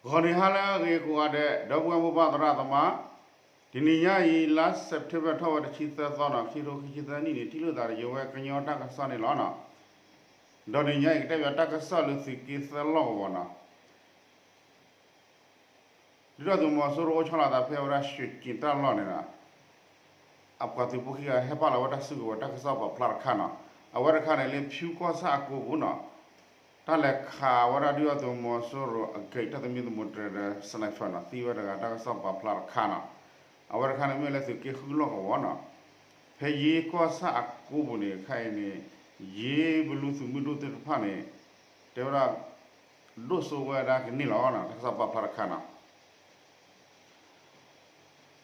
ဂီၤနံၤဟါလၢအဂ့ၤကိးဂၤဒဲး ဒီပုၢ်ဝဲၢ်မိၢ်ပၢ်သရၣ်သမါ, တနံၤညါအံၤ လါစဲးပထ့ဘၢၣ်ထီၣ်ဝဲတဆံသၢသီနီၤ ခံထိခံဆံသၢနံၣ်န့ၣ် ထံၣ်လိာ်သးဒီးယဝဲကညီတၢ်ကစီၣ်န့ၣ်လီၤ. ဒီးတနံၤညါအံၤ ကတဲဘၣ်တၢ်ကစီၣ်လၢသုးက့သၢလီၢ်ကဝီၤနီၤ ဒုၣ်ဒါသုးမီၤစိရိၤအိၣ်ဆီလီၤသးဖဲဝဲဒၣ် ရွှ့ၣ်ကျင် တၢ်လီၢ်န့ၣ်ဒီး အပှၤသုးဖိခံဂၤဟဲပာ်လီၤဝဲတၢ်စုကဝဲၤ တၢ်ကစီၣ်ပာ်ဖျါတခါနီၤ. အဝဲတခါန့ၣ်လၢဖၠူကီၢ်ဆၣ်အကိပူၤနီၤ တၢ်လဲၤခးဝဲဒၣ်ဒုၣ်ဒါသုးမီၤစိရိၤအကဲ တၢ်သမံသမိးတြဲၤဒီး sniper နီၤ သံဝဲတဂၤ တၢ်ကစီၣ်ပာ်ဖျါတခါနီၤ. အဝဲတခါန့ၣ်မ့ၢ်လၢသုးက့ဃုလီၢ်ကဝီၤနီၤ ဖဲယ့ကီၢ်ဆၣ်အကိပူၤန့ၣ် ခဲအံၤန့ၣ် ယ့ဘလူသုးမုၢ်ဒိၣ်သ့ၣ်တဖၣ်န့ၣ် တဲဝဲဒၣ် ဒိၣ်စိဝဲဒၣ်ကန့ၢ်လီၤနီၤ တၢ်ကစီၣ်ပာ်ဖျါတခါနီၤ.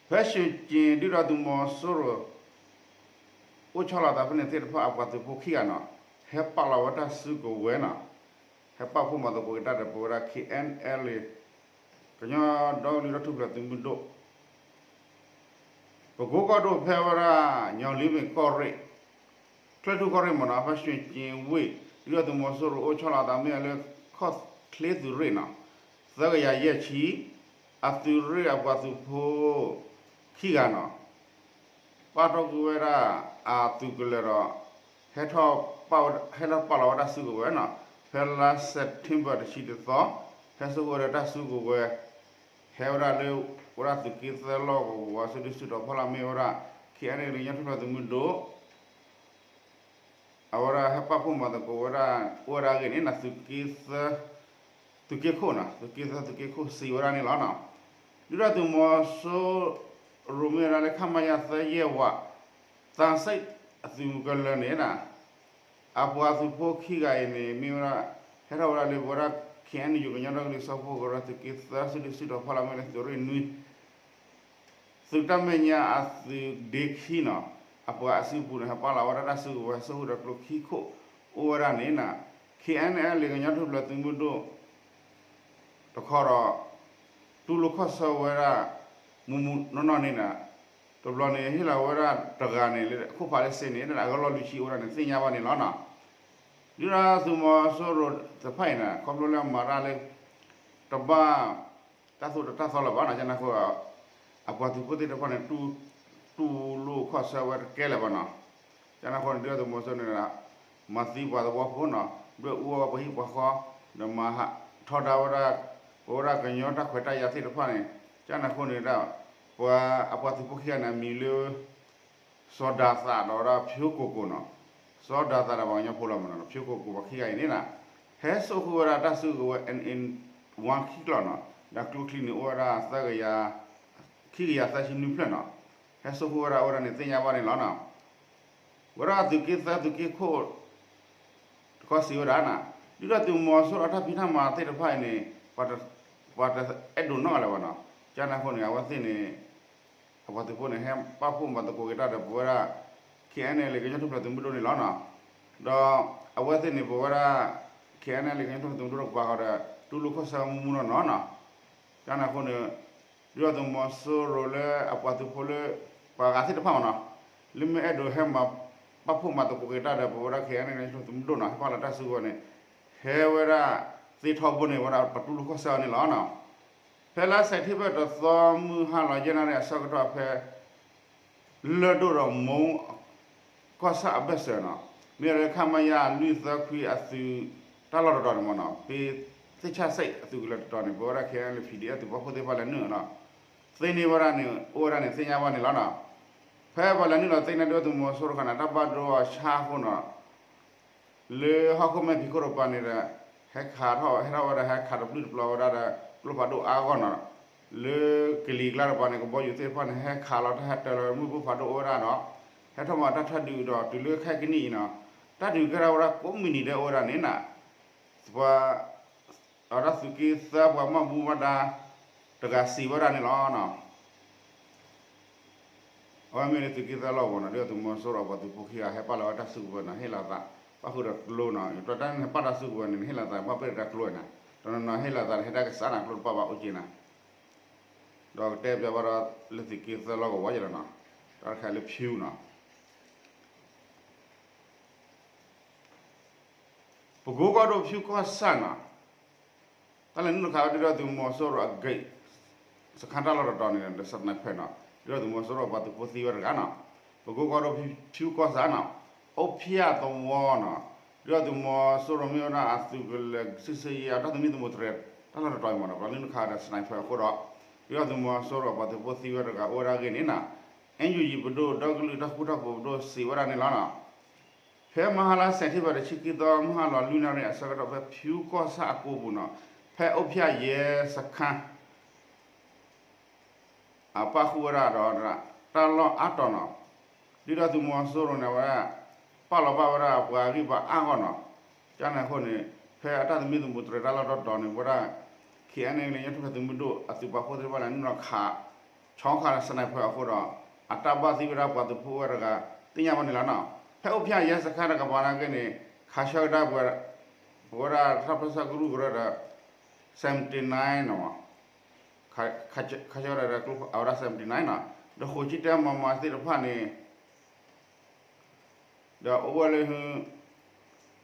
ဖဲ ရွှ့ၣ်ကျင် ဒုၣ်ဒါသုးမီၤစိရိၤ အိၣ်ဆီလီၤသးဖဲန့ၣ်သ့ၣ်တဖၣ် အပှၤသုးဖိခံဂၤနီၤ ဟဲပာ်လီၤဝဲတၢ်စုကဝဲၤနီၤ ဟဲပာ်ဖှိၣ်မၤသကိးက့ၤတၢ်ဒီးပဝဲဒၣ် KNLA ကညီဒီကလုာ်တၢ်ထူၣ်ဖျဲးသုးမုၢ်ဒိၣ် ပကိကီၢ်ဒိၣ်ဖဲဝဲဒၣ် ညီလ့မ့ၢ်ကီၢ်ရ့ၣ် ချၢၣ်ထူၣ်ကီၢ်ရ့ၣ်မ့ၢ်နီၤ ဖဲ ရွှ့ၣ်ကျင်ဝ့ၢ် ဒုၣ်ဒါသုးမီၤစိရိၤအိၣ်ဆီလီၤသးမ့ၢ်လၢ ခီၣ်ချ့သုးရ့ၣ်နီၤ သၢကယၤယဲၢ်ဆံ အသုးရ့ၣ်အပှၤသုးဖိ ခံဂၤနီၤ ပာ်ထီၣ်ကွံာ်ဝဲဒၣ် အသုးကလၢၤဒီး ဟဲထီၣ်ပာ်လီၤဝဲတၢ်စုကဝဲၤနီၤ ဖဲလါစဲးပထ့ဘၢၣ်တဆံတသီ ဟဲစိာ်ဃုာ်ဝဲဒီးတၢ်စုကဝဲၤ ဟဲဝဲဒၣ်လၢ ဝဲဒၣ်သုးက့သၢလီၢ်ကဝီၤ စုဒုၣ်စုတီၤဖီလာ်မ့ၢ်ဝဲဒၣ် KNLA ကညီထူၣ်ဖျဲးသုးမုၢ်ဒိၣ် အဝဲဒၣ်ဟဲပာ်ဖှိၣ်မၤသကိးဝဲဒၣ် အိၣ်ဝဲဒၣ်အဂ့ၢ်န့ၣ် သုးက့သၢ သုးက့ခိၣ်နီၤ သုးက့သၢသုးက့ခိၣ်စံးဝဲဒၣ်န့ၣ်လီၤနီၤ. ဒုၣ်ဒါသုးမီၤစိရိၤမ့ၢ်ဝဲဒၣ်လၢ ခမရ သၢယဲၢ်ဝး သးစဲအသုးကလၢၤန့ၣ် အပှၤသုးဖိခံဂၤအံၤန့ၣ် မ့ၢ်ဝဲဒၣ် ဟဲထီၣ်ဝဲဒၣ်လၢပဝဲဒၣ် KNU ကညီဒီကလုာ်စၢဖှိၣ်ကရၢ သုးက့သၢ စုဒုၣ်စုတီၤဖီလာ်မ့ၢ်လၢသုးရ့ၣ်နွံ သုးတၢ်မဲာ်ညါအသုးဒ့ခံနီၤ အပှၤအစုပူၤန့ၣ် ဟဲပာ်လီၤဝဲဒၣ်တၢ်စုကဝဲၤ စိာ်ဃုာ်ဒီးကျိခံခိၣ်အိၣ်ဝဲဒၣ်န့ၣ် KNLA ကညီထူၣ်ဖျဲးသုးမုၢ်ဒိၣ် တခီဒီး တူၢ်လိာ်ခီၣ်ဆၢဝဲဒၣ် မုၢ်မုၢ်နီၢ်နီၢ်န့ၣ် တဘျီန့ၣ် ဟ့ၣ်လီၤဝဲဒၣ်တဂၤန့ၣ် လၢခိၣ်ဖးလၢစ့န့ၣ် အကလီၢ်လွံၢ်ဆံအိၣ်ဝဲဒၣ်န့ၣ် သ့ၣ်ညါဘၣ်န့ၣ်လီၤနီၤ. ဒုၣ်ဒါသုးမီၤစိရိၤတဖၣ်အံၤန့ၣ် ခီဖျိလၢအမၤတၢ်လၢ တဘၣ် တၢ်သိၣ်တၢ်သီလၢၤဘၣ်နီၤ ကန့ၣ်အဃိ အပှၤသုးဖိသ့ၣ်တဖၣ်န့ၣ် တူၢ်လိာ်ခီၣ်ဆၢဝဲတကဲလၢၤဘၣ်နီၤ. ကန့ၣ်အဃိန့ၣ် ဒုၣ်ဒါသုးမီၤစိရိၤန့ၣ် မၤသံပှၤသဝီဖိနီၤ ဒွဲၣ်အူဝဲပှၤဟံၣ်ပှၤဃီ ဒီးမၤဟးထီဒါဝဲဒၣ် ပဝဲဒၣ်ကညီတၢ်ခွဲးတၢ်ယာ်သ့ၣ်တဖၣ်န့ၣ် ကန့ၣ်အဃိန့ၣ်ဒၣ် ပှၤအပှၤသုးဖိခံဂၤန့ၣ် အမံၤလၢ စီၤဒၤသးဒီးဝဲဒၣ်ဖၠိကိၢ်ကိၢ်နီၤ, စီၤဒၤသးဒီးပှၤကညီဖိလီၤမ့ၢ်နီၤ, ဖၠိကိၢ်ကိၢ်ပှၤခံဂၤအံၤန့ၣ်နီၤ, ဟဲစိာ်ဃုာ်ဝဲဒၣ်တၢ်စုကဝဲၤ NA one ခံကျီၢ်နီၤ, ဒီးကျိချံန့ၣ်အိၣ်ဝဲဒၣ်သၢကယၤ, ခံကယၤသၢဆံနွံဖျၢၣ်နီၤ, ဟဲစိာ်ဃုာ်ဝဲဒၣ်အိၣ်ဝဲဒၣ်န့ၣ်သ့ၣ်ညါဘၣ်န့ၣ်လီၤနီၤ. ဝဲဒၣ်သုးက့သၢသုးက့ခိၣ် တခီစံးဝဲဒၣ်နီၤ, ဒုၣ်ဒါသုးမီၤစိရိၤအတၢ်ဖံးတၢ်မၤသ့ၣ်တဖၣ်အံၤန့ၣ် ပှၤတအဲၣ်ဒိးနီၣ်လၢၤဘၣ်နီၤ, ကန့ၣ်အဃိန့ၣ် အဝဲသ့ၣ်န့ၣ် အပှၤသုးဖိန့ၣ် ဟဲပာ်ဖှိၣ်မၤသကိးက့ၤတၢ်ဒီးပဝဲဒၣ် KNLA ကညီထူၣ်ဖျဲးသုးမုၢ်ဒိၣ်န့ၣ်လီၤနီၤ, ဒီးအဝဲသ့ၣ်န့ၣ် ပဝဲဒၣ် KNLA ကညီထူၣ်ဖျဲးသုးမုၢ်ဒိၣ်တကပၤဃီဒီး တူၢ်လိာ်ခီၣ်ဆၢမူမူနီၢ်နီၢ်နီၤ, ကန့ၣ်အဃိန့ၣ် ဒုၣ်ဒါသုးမီၤစိရိၤလၢအပှၤသုးဖိလၢ ပှၤဂၤသ့ၣ်တဖၣ်မ့ၢ်နီၤ, လၢမ့ၢ်အဲၣ်ဒိးဟဲမၤ ပာ်ဖှိၣ်မၤသကိးက့ၤတၢ်ဒီးပဝဲဒၣ် KNLA ကညီထူၣ်ဖျဲးသုးမုၢ်ဒိၣ်နီၤ, ဟဲပာ်လီၤတၢ်စုကဝဲၤန့ၣ် ဟဲဝဲဒၣ်သ့ထီဘိန့ၣ် ဝဲဒၣ်ပတူၢ်လိာ်ခီၣ်ဆၢအီၤန့ၣ်လီၤနီၤ. ဖဲလါစဲးပထ့ဘၢၣ်တသီမုၢ်ဟါလီၤယဲၢ်နၣ်ရံၣ်အဆၢကတီၢ်ဖဲ လၢၢ်ဒိၣ်ဒီးမိၢ် ကီၢ်ဆၣ်အဘၢၣ်စၢၤနီၤ, မ့ၢ်လၢ ခမရ လွံၢ်သၢခွံအသုးတၢ်လီၢ်တတီၤန့ၣ်မ့ၢ်နီၤ, ဖဲသ့ၣ်ဆၣ်စဲးအသုးကလၢၤတတီၤန့ၣ် ပဝဲဒၣ် KNLA PDF သုးပာ်ဖှိၣ်သ့ၣ်တဖၣ်လဲၤနုာ်နီၤ, သ့န့ၢ်ဝဲဒၣ်န့ၣ် အိၣ်ဝဲဒၣ်န့ၣ်သ့ၣ်ညါဘၣ်န့ၣ်လီၤနီၤ. ဖဲပှၤလဲၤနုာ်လီၤသ့န့ၢ်ဒုၣ်ဒါသုးမီၤစိရိၤတခါန့ၣ် တၢ်ဘၣ်ဒိအီၤဆါအဃိနီၤ လၢဟီၣ်ခိၣ်မဲာ်ဖံးခိၣ်တကပၤန့ၣ်ဒီး ဟဲခးထီၣ် ဟဲထီၣ်ဝဲဒၣ် ဟဲခးတပျုၢ်တပျီၤဝဲဒၣ်ဒီး ကျိဖးဒိၣ်အါဂီၢ်နီၤ, လၢကလံၤကျါတကပၤန့ၣ် ကဘီယူၤသ့ၣ်တဖၣ်န့ၣ် ဟဲခးလီၤတၢ်ဟဲတၢၤလီၤမုၢ်ပိၢ်ဖးဒိၣ်အိၣ်ဝဲဒၣ်နီၤ, ဟဲထီၣ်မၤတၢ်ထၢဒုးဒီး တုၤလၢခဲကနံၣ်အံၤနီၤ, တၢ်ဒုးကဲထီၣ်ဝဲဒၣ်ကိးမုၢ်နံၤဒဲးအိၣ်ဝဲဒၣ်န့ၣ်နီၤ, ပှၤ အဝဲဒၣ်သုးက့သၢပှၤမၤဘူၣ်မၤဒါ တဂၤစံးဝဲဒၣ်န့ၣ်လီၤနီၤ. အဝဲမ့ၢ်လၢသုးက့သၢလီၢ်ကဝီၤနီၤ, ဒုၣ်ဒါသုးမီၤစိရိၤအပှၤသုးဖိခံဂၤ ဟဲပာ်လီၤဝဲတၢ်စုကဝဲၤနီၤ, ဟ့ၣ်လီၤသး ပၣ်ဃုာ်ဒီးကျိနီၤ, တၢ်န့ၣ်ပာ်တၢ်စုကဝဲၤန့ၣ် ဟ့ၣ်လီၤသး ပၣ်ပ့ၢ်ဒီးတၢ်ကျိနီၤ, တနီၤနီၤဟ့ၣ်လီၤသး ဟဲတၢ်ကစၢ်နၤကျိတပၣ်ဘၣ်အိၣ်က့ၤနီၤ, ဒီးကတဲပျီဘၣ်ဒီးလၢသုးက့သၢလီၢ်ကဝီၤယဲၢ်လီၤနီၤ, တၢ်တခါလၢဖၠူနီၤ ပကိကီၢ်ဒိၣ်ဖၠူကီၢ်ဆၣ်နီၤ, တၢ်လဲၤနုာ်လီၤခးဝဲဒုၣ်ဒါသုးမီၤစိရိၤအ gate စခါတၢ်လီၢ်တတီၤန့ၣ် ဒီး sniper နီၤ, ဒုၣ်ဒါသုးမီၤစိရိၤပှၤသုးဖိသံဝဲတဂၤနီၤ, ပကိကီၢ်ဒိၣ်ဖၠူကီၢ်ဆၣ်နီၤ, အိၣ်ဖၠၣ်သဝီနီၤ, ဒုၣ်ဒါသုးမီၤစိရိၤမ့ၢ်ဝဲဒၣ်အသုးကလၢၤ စစ်ဆင်ရေး အတၢ်သမံသမိးတြဲၤ တၢ်လီၢ်တတီၤအံၤမးနီၤ ပှၤလဲၤနုာ်လီၤခးဒီး sniper အဃိဒီး ဒုၣ်ဒါသုးမီၤစိရိၤပှၤသုးဖိသံဝဲတဂၤအိၣ်ဝဲဒၣ်အဂ့ၢ်န့ၣ်နီၤ, NUG ပဒိၣ်ဒီကလုာ်တၢ်ဃူတၢ်ဖိးပဒိၣ်စံးဝဲဒၣ်န့ၣ်လီၤနီၤ. ဖဲမဟါလါစဲးပထ့ဘၢၣ်တဆံခံသီ မုၢ်ဟါလီၤလွံၢ်နၣ်ရံၣ်အဆၢကတီၢ် ဖဲဖၠူကီၢ်ဆၣ်အကိပူၤနီၤ, ဖဲအိၣ်ဖၠၣ်ရဲစခါ အပာ်ဃုာ်ဝဲဒၣ်ဒီး တၢ်လီၢ်အါတီၤနီၤ, ဒုၣ်ဒါသုးမီၤစိရိၤန့ၣ်ဝဲဒၣ် ပာ်လီၤပာ်ဝဲဒၣ်ပှၤဂံၢ်ဘါအါဂီၢ်နီၤ, ကန့ၣ်အဃိန့ၣ် ဖဲအတၢ်သမံသမိးတြဲၤတၢ်လီၢ်တတီၤန့ၣ် ပဝဲဒၣ် KNLA ကညီတၢ်ထူၣ်ဖျဲးသုးမုၢ်ဒိၣ်အသုးပာ်ဖှိၣ်သ့ၣ်တဖၣ်လဲၤနုာ်လီၤခး ဆီခါဒီး sniper အဃိဒီး အတၢ်ဘၣ်သံဝဲဒၣ်ပှၤသုးဖိအိၣ်ဝဲတဂၤ သ့ၣ်ညါဘၣ်န့ၣ်လီၤနီၤ. ဖဲအိၣ်ဖၠၣ်ရဲစခါတကပၤနာ်က့န့ၣ် ခးဆၢကဒါပှၤ ပဝဲဒၣ်တၢ်ပၢဆှၢကရူၢ်ကရၢဒီး seventy nine နီၤ, ခးဆၢကဒါဒီးကျိအဝဲဒၣ် seventy nine နီၤ, ဒီးဃိးဆံတၢ မမ သ့ၣ်တဖၣ်န့ၣ် ဒီးအိၣ်ဝဲလၢ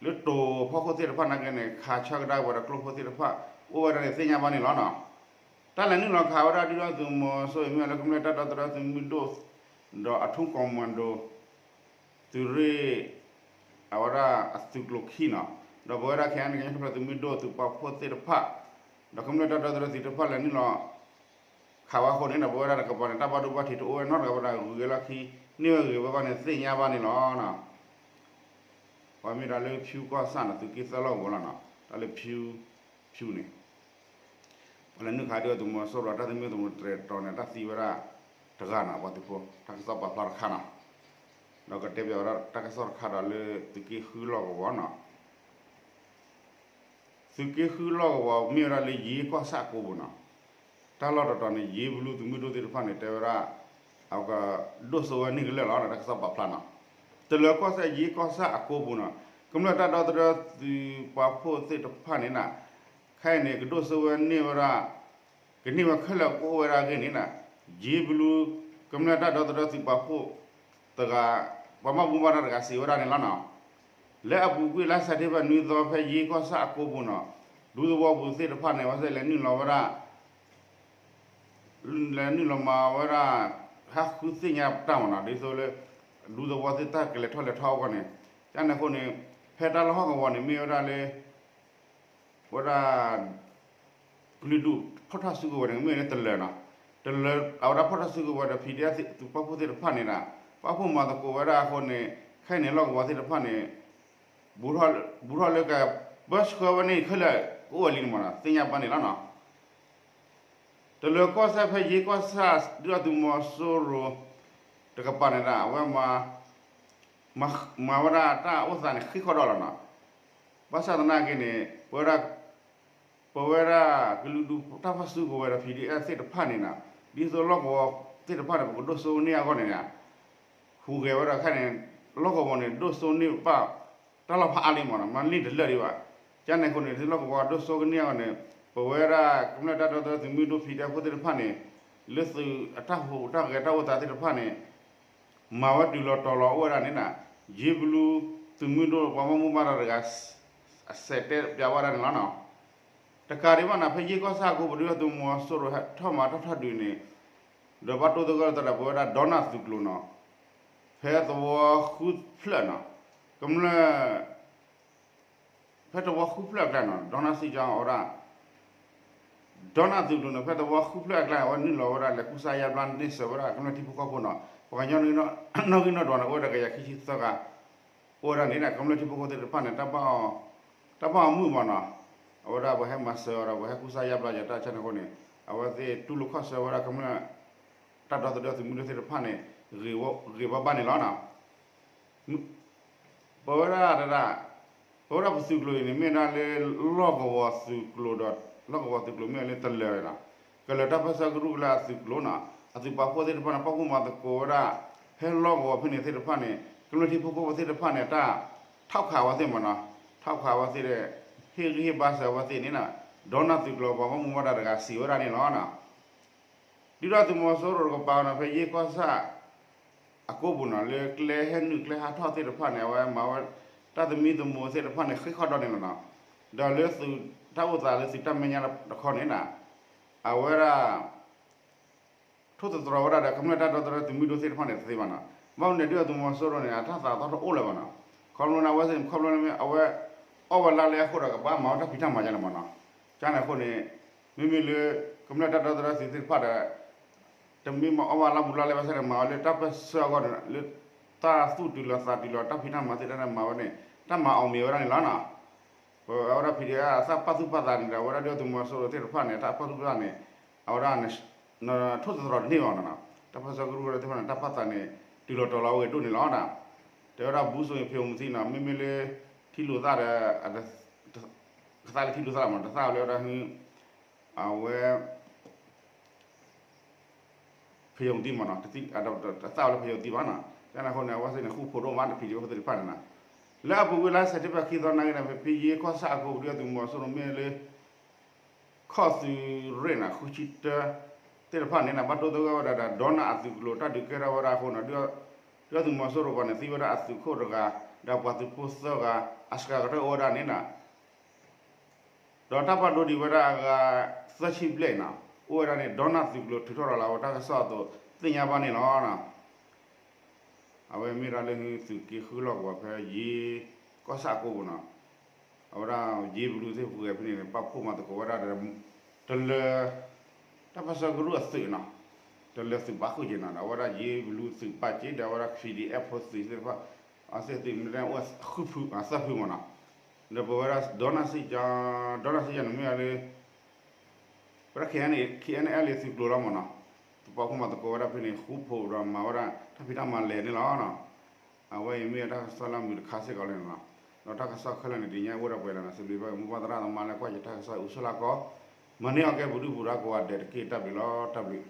လၢတိၤဖီခိၣ်သ့ၣ်တဖၣ်နာ်က့န့ၣ် ခးဆၢကဒါဝဲဒီးကျိဖိသ့ၣ်တဖၣ် အိၣ်ဝဲဒၣ်န့ၣ်သ့ၣ်ညါဘၣ်န့ၣ်လီၤနီၤ. တၢ်လဲၤနုာ်လီၤခးဝဲဒၣ်ဒုၣ်ဒါသုးမီၤစိရိၤအံၤ မ့ၢ်ဝဲလၢကမျၢၢ်တၢ်ဒီသဒၢသုးမုၢ်ဒိၣ် ဒီးအထူး commando သုးရ့ၣ် အဝဲဒၣ်အသုးကျိၤခံနီၤ, ဒီးပဝဲဒၣ် KNLA ကညီတၢ်ထူၣ်ဖျဲးသုးမုၢ်ဒိၣ်သုးပာ်ဖှိၣ်သ့ၣ်တဖၣ် ဒီးကမျၢၢ်တၢ်ဒီသဒၢသုးတဖၣ်လဲၤနုာ်လီၤ ခးဝဲအဃိန့ၣ်ဒီး ပဝဲဒၣ်တကပၤန့ၣ် တၢ်ဘၣ်ဒိဘၣ်ထံးတအိၣ်ဝဲနီတဂၤဝဲဒၣ် ဂုၤဂဲၤလီၢ်ခံ န့ၢ်ဝဲဂ့ၤဝဲဘၣ်န့ၣ်သ့ၣ်ညါဘၣ်န့ၣ်လီၤ. ပှၤမ့ၢ်ဒၣ်လၢဖၠူကီၢ်ဆၣ်နီၤ သုးက့သၢလီၢ်ကဝီၤလီၤနီၤ, တၢ်လၢဖၠူ ဖၠူန့ၣ် ပှၤလဲၤနုာ်ခးဒုၣ်ဒါသုးမီၤစိရိၤအတၢ်သမံသမိးတြဲၤတတီၤန့ၣ် တၢ်သံဝဲဒၣ်တဂၤနီၤ ပှၤသုးဖိ တၢ်ကစီၣ်ပာ်ဖျါတခါနီၤ, ဒီးကတဲပၠးဝဲဒၣ်တၢ်ကစီၣ်တခါဒီးလၢသုးက့ဃုလီၢ်ကဝီၤနီၤ သုးက့ဃုလီၢ်ကဝီၤမ့ၢ်ဝဲဒၣ်လၢယ့ကီၢ်ဆၣ်အကိပူၤနီၤ, တၢ်လီၢ်တတီၤန့ၣ် ယ့ဘလူသုးမုၢ်ဒိၣ်သ့ၣ်တဖၣ်န့ၣ် တဲဝဲဒၣ် အကဒိၣ်စိဝဲန့ၢ်ကလၢာ်လီၤ တၢ်ကစီၣ်ပာ်ဖျါနီၤ, တလၢၤကီၢ်စဲၣ်ယ့ကီၢ်ဆၣ်အကိပူၤနီၤ, ကမျၢၢ်တၢ်ဒီသဒၢသုးပာ်ဖှိၣ်သ့ၣ်တဖၣ်န့ၣ်နီၤ ခဲအံၤန့ၣ် ကဒိၣ်စိဝဲန့ၢ်ဝဲဒၣ် ကန့ၢ်ဝဲခဲလၢာ်ကအိၣ်ဝဲဒၣ်အဂ့ၢ်န့ၣ်နီၤ, ယ့ဘလူ ကမျၢၢ်တၢ်ဒီသဒၢသုးပာ်ဖှိၣ်တဂၤ ပှၤဘၣ်မူဘၣ်ဒါတဂၤစံးဝဲဒၣ်န့ၣ်လီၤနီၤ, လၢအပူၤကွံာ်လါစဲးပထ့ဘၢၣ်နွံသီ ဖဲယ့ကီၢ်ဆၣ်အကိပူၤနီၤ, ဒူသဝီပူၤသ့ၣ်တဖၣ်န့ၣ် အဝဲသ့ၣ်လဲၤနုာ်လီၤဝဲဒၣ် လဲၤနုာ်လီၤမၤဝဲဒၣ် ဟးဃုသ့ၣ်ညါတၢ်မးနီၤ, ဒ်သိးလၢ ဒူသဝီသ့ၣ်တၢ်ကလဲၤထီၣ်လဲၤထီအဂီၢ်န့ၣ်, ကန့ၣ်အဃိန့ၣ် ဖဲတၢ်လီၢ်ဟီၣ်ကဝီၤန့ၣ် မ့ၢ်ဝဲဒၣ်လၢ ဝဲဒၣ် ကလုာ်ဒူၣ်ဖီၣ်ထီၣ်စုကဝဲၤန့ၣ် မ့ၢ်လၢတလၢၤနီၤ, တလၢၤအဝဲဒၣ်ဖီၣ်ထီၣ်စုကဝဲၤဒီး ဖံးဒဲးသုးပာ်ဖှိၣ်သ့ၣ်တဖၣ်န့ၣ်ဒီး ပာ်ဖှိၣ်မၤသကိးဝဲဒၣ်အဃိန့ၣ် ခဲအံၤန့ၣ် လီၢ်ကဝီၤသ့ၣ်တဖၣ်န့ၣ် ဘူးထီၣ်လၢက ပၢဆှၢဝဲန့ၣ်ခဲလၢာ်ကအိၣ်ဝဲလံန့ၣ်မးနီၤ သ့ၣ်ညါဘၣ်န့ၣ်လီၤနီၤ. တလၢၤကီၢ်စဲၣ်ဖဲယ့ကီၢ်ဆၣ် ဒုၣ်ဒါသုးမီၤစိရိၤ တကပၤန့ၣ်ဒီး အဝဲ မၤဝဲဒၣ်တၢ်အိၣ်သးန့ၣ် ဃံးဃီဒီးလီၤနီၤ. ဘၣ်ဆၣ်သနာ်က့န့ၣ် ပဝဲဒၣ် ပဝဲဒၣ်ကလုာ်ဒူၣ်တၢ်ဖီၣ်စုကဝဲၤဒီး ဖံးဒဲးသ့ၣ်တဖၣ်န့ၣ်နီၤ ဒ်သိးလီၢ်ကဝီၤသ့ၣ်တဖၣ်န့ၣ် ပကဒိၣ်စိန့ၢ်အဂီၢ်န့ၣ် ဟူးဂဲၤဝဲဒၣ်ခဲန့ၣ် လီၢ်ကဝီၤန့ၣ် ဒိၣ်စိန့ၢ်ဘၣ် တၢ်လီၢ်ဖးအါလံမးနီၤ မၤန့ၢ်တလၢာ်ဒံးဘၣ်. ကန့ၣ်အဃိန့ၣ် ဒ်သိးလီၢ်ကဝီၤဒိၣ်စိကန့ၢ်အဂီၢ်န့ၣ် ပဝဲဒၣ်ကမျၢၢ်တၢ်ဒီသဒၢသုးမုၢ်ဒိၣ်ဖံးဒဲးဖိသ့ၣ်တဖၣ်န့ၣ် လၢသုးအတၢ်ဟူးတၢ်ဂဲၤတၢ်အိၣ်သးသ့ၣ်တဖၣ်န့ၣ် မၤဝဲတုၤလီၤတီၤလီၤအိၣ်ဝဲဒၣ်န့ၣ်နီၤ ယ့ဘလူသုးမုၢ်ဒိၣ်ပှၤဘၣ်မူဘၣ်ဒါတဂၤ အစဲးတဲပၠးဝဲဒၣ်န့ၣ်လီၤနီၤ. တကးဒံးဘၣ်နီၤ ဖဲယ့ကီၢ်ဆၣ်အကိပူၤ ဒုၣ်ဒါသုးမီၤစိရိၤဟဲထီၣ်မၤထီၣ်ထီၣ်ဒုးန့ၣ် ဒီးဘၣ်တိၢ်သဂၢၢ်တၢ်ဒီးပဝဲဒၣ်ဒီနၢ်သုးကျိၤနီၤ ဖဲသဝီဃုဖျၢၣ်နီၤ ကမျၢၢ် ဖဲသဝီဃုဖျၢၣ်အကျါနီၤ ဒီနၢ်စံကၠီဝဲဒၣ် ဒီနၢ်သုးကျိၤန့ၣ် ဖဲသဝီဃုဖျၢၣ်အကျါ အဝဲနုာ်လီၤဝဲဒၣ်လဲၤကူစါယါဘျါန့ၢ်စၢၤဝဲဒၣ်ကမျၢၢ်ထံဖိကီၢ်ဖိနီၤ ပှၤကညီနီၣ်ဂံၢ်နီၣ်ဒွးန့ၣ် အိၣ်ဝဲဒၣ်ကယၤခံဆံသၢဂၤ အိၣ်ဝဲဒၣ်န့ၣ် ကမျၢၢ်ထံဖိကီၢ်ဖိသ့ၣ်တဖၣ်န့ၣ် တၢ်ဘၣ်အီၤမုာ်မးနီၤ အဝဲဒၣ်ပှၤဟဲမၤစၢၤအီၤဒီးပှၤဟဲကူစါယါဘျါယတၢ်ဆၢန့ၣ်အဃိန့ၣ် အဝဲသ့ၣ်တူၢ်လိာ်ခီၣ်ဆၢဝဲဒၣ်ကမျၢၢ် တၢ်ဒီသဒၢသုးမုၢ်ဒိၣ်သ့ၣ်တဖၣ်န့ၣ် ဂ့ၤဘၣ်ဘၣ်န့ၣ်လီၤနီၤ. ပဝဲဒၣ်တဒၣ် ပဝဲဒၣ်ပသုးကျိၤအံၤန့ၣ် မ့ၢ်ဝဲဒၣ်လၢလီၢ်ကဝီၤသုးကျိၤဒီး လီၢ်ကဝီၤသုးကျိၤမ့ၢ်ဝဲလၢတလၢၤနီၤ ကလၢၤတၢ်ပၢဆှၢကရူၢ်ကလၢအသုးကျိၤနီၤ အသုးပာ်ဖှိၣ်သ့ၣ်တဖၣ်န့ၣ် ပာ်ဖှိၣ်မၤသကိးဝဲဒၣ် ဖဲလီၢ်ကဝီၤဖဲန့ၣ်သ့ၣ်တဖၣ်န့ၣ် ကမျၢၢ်ထံဖိကီၢ်ဖိသ့ၣ်တဖၣ်န့ၣ် တၢ်ထီၣ်ခးဝဲသ့ၣ်မးနီၤ ထီၣ်ခးဝဲသ့ၣ်ဒီး ဟ့ၣ်ဂံၢ်ဟ့ၣ်ဘါစၢၤဝဲသ့ၣ်န့ၣ်နီၤ ဒီနၢ်သုးကျိၤပှၤဘၣ်မူဘၣ်ဒါတဂၤစံးဝဲဒၣ်န့ၣ်လီၤနီၤ ဒုၣ်ဒါသုးမီၤစိရိၤတကပၤနီၤ ဖဲယ့ကီၢ်ဆၣ် အကိပူၤနီၤ လၢကျဲဟဲနုာ်ကျဲဟးထီၣ်သ့ၣ်တဖၣ်န့ၣ် အဝဲမၤဝဲ တၢ်သမံသမိးသ့ၣ်တဖၣ်န့ၣ် ဃံးဃီဒီးန့ၣ်လီၤနီၤ. ဒီးလၢသုး တၢ်အိၣ်သးလၢသုးတၢ်မဲာ်ညါတခီန့ၣ်နီၤ, အဝဲဒၣ် ထိၣ်သတြီၤဝဲဒၣ်ဒီး ကမျၢၢ်တၢ်ဒီသဒၢသုးမုၢ်ဒိၣ်သ့ၣ်တဖၣ်န့ၣ် တသ့ဘၣ်နီၤ. ဘၣ်မနုၤဒုၣ်ဒါသုးမီၤစိရိၤန့ၣ် အတၢ်သးသီတအိၣ်လၢၤဘၣ်နီၤ. ခီဖျိန့ၣ် အဝဲသ့ၣ်န့ၣ် ခီဖျိန့ၣ် အဝဲ အီၣ်ဝဲလါလဲအဃိဒီး ကဘၣ်မၤဝဲတၢ်ဖံးတၢ်မၤဒ်န့ၣ်မ့ၢ်နီၤ. ကန့ၣ်အဃိန့ၣ် မ့မ့ၢ်လၢ ကမျၢၢ်တၢ်ဒီသဒၢသုးသ့ၣ်တဖၣ်ဒီး တမ့ၢ်မၤအီၣ်ဝဲလါဘူးလါလဲဘၣ်ဆၣ်န့ၣ် မၤဝဲလၢတၢ်ပၢၢ်ဆၢအဂီၢ်န့ၣ် လၢတၢ်သူၣ်တုၤလီၤသးတုၤလီၤ တၢ်ဖံးတၢ်မၤသ့ၣ်တဖၣ်န့ၣ် မၤဝဲန့ၣ် တၢ်မၤအီၣ်မ့ၤဝဲဒၣ်န့ၣ်လီၤနီၤ. ပဝဲဒၣ် PDF အတၢ်ပာ်သူၣ်ပာ်သးန့ၣ်ဒီး အဝဲဒၣ်ဒုၣ်ဒါသုးမီၤစိရိၤသ့ၣ်တဖၣ်န့ၣ် တၢ်ပာ်သူၣ်ပာ်သးန့ၣ် အဝဲဒၣ် ထိၣ်သတြီၤတန့ၢ်ဘၣ်နီၤ. တၢ်ပၢၢ်ဆၢကရူၢ်ကရၢသ့ၣ်တဖၣ်န့ၣ် တၢ်ပာ်သးန့ၣ် တုၤလီၤတီၤလီၤအဂ့ၢ်ဒိၣ်န့ၣ်လီၤ. တဲဝဲဒၣ်ဘူးစိၤအံၤ ဖယုံမသံနီၤ မ့မ့ၢ်လၢ ထံလိာ်သၣ်ဒီး ကသးလၢထံလိာ်သၣ်မး တသးလၢဝဲဒၣ် အဝဲ ဖယုံတံမးနီၤ, တသးလၢဖယုံတံဘၣ်နီၤ. ကန့ၣ်အဃိန့ၣ် အဝဲသ့ၣ်န့ၣ် ဃူဖိးဒိၣ်မး တဖံးဒံးဖိသ့ၣ်တဖၣ်န့ၣ်နီၤ. လၢအပူၤကွံာ်လါစဲးပထ့ဘၢၣ် ခံသီနာ်က့န့ၣ် ဖဲယ့ကီၢ်ဆၣ်အကိးပူၤ ဒုၣ်ဒါသုးမီၤစိရိၤမ့ၢ်လၢ ခီၣ်သုးရ့ၣ်နီၤ ဃုဆံတၢ သ့ၣ်တဖၣ်န့ၣ်နီၤ ဘၣ်တိၢ်သဂၢၢ်ဝဲဒၣ်ဒီး ဒီနၢ်အသုးကျိၤတၢ်ဒုးကဲထီၣ်ဝဲဒၣ်အဃိနီၤ ဒုၣ်ဒါသုးမီၤစိရိၤပှၤန့ၣ် သံဝဲဒၣ်အသုးခိၣ်တဂၤ ဒီးပှၤသုးဖိသၢဂၤ အစှၤကတၢၢ်အိၣ်ဝဲဒၣ်န့ၣ်နီၤ ဒီးတၢ်ပာ်ဒိဒံးဝဲဒၣ်အဂၤ သၢဆံဘျဲၣ်နီၤ အိၣ်ဝဲဒၣ်န့ၣ် ဒီနၢ်သုးကျိၤထုးထီၣ်ရၤလီၤဝဲတၢ်ကစီၣ်အသိး သ့ၣ်ညါဘၣ်န့ၣ်လီၤ. အဝဲမ့ၢ်ဒၣ်လၢသုးက့ဃုလီၢ်ကဝီၤဖဲယ့ကီၢ်ဆၣ်အကိးပူၤနီၤ, အဝဲဒၣ်ယ့ဘလူးသ့ၣ်ပူၤဖဲန့ၣ် ပာ်ဖှိၣ်မၤသကိးဝဲဒၣ်ဒီး တလၢ တၢ်ပၢၢ်ဆၢကရူၢ်အသုးနီၤ, တလၢသုးဘၣ်ဃုာ်က့ၤနီၤ ဒီးအဝဲဒၣ်ယ့ဘလူးသုးဘၣ်က့ၤ ဒီးအဝဲဒၣ် ခရံာ်ဒံၣ်အဲၣ်ဖိသုးသ့ၣ်တဖၣ် အဝဲသ့ၣ်သုးမ့ၢ်အိၣ်ဃုဖု သၢဖုမ့ၢ်နီၤ, ဒီးပဝဲဒၣ်ဒီနၢ်စ့ၢ်ကီး ဒီနၢ်စ့ၢ်ကီးန့ၣ်မ့ၢ်ဝဲလၢ ဝဲဒၣ် ခ့ၣ်အဲၣ်လ်အ့ၣ် သုးကျိၤလီၤမ့ၢ်နီၤ, ပာ်ဖှိၣ်မၤသကိးဝဲဒၣ်ဖဲန့ၣ် ဃူဖိးဒီးမၤဝဲဒၣ် တၢ်ဖံးတၢ်မၤလဲၤန့ၣ်လီၤ. အဝဲအံၤမ့ၢ်တၢ်ကစီၣ်လၢအမုာ်တခါစ့ၢ်ကီးလီၤန့ၣ်လီၤ. ဒီးတၢ်ကစီၣ်ခဲလၢာ်န့ၣ် ဒ်ညါအိၣ်ဒီးပှဲၤလီၤန့ၣ် စံးဘျုးဘၣ်က့ၤမိၢ်ပၢ်သရၣ်သမါလၢကွၢ်ယတၢ်ကစီၣ်အံၤအိၣ်ဆူၣ်လၢကီး, မၤန့ၢ်အီၤကဲပူၤဒုၣ်ပူၤဒါကိးဂၤဒဲးတက့ၢ် တၢ်ဘျုးလီၤ တၢ်ဘျုး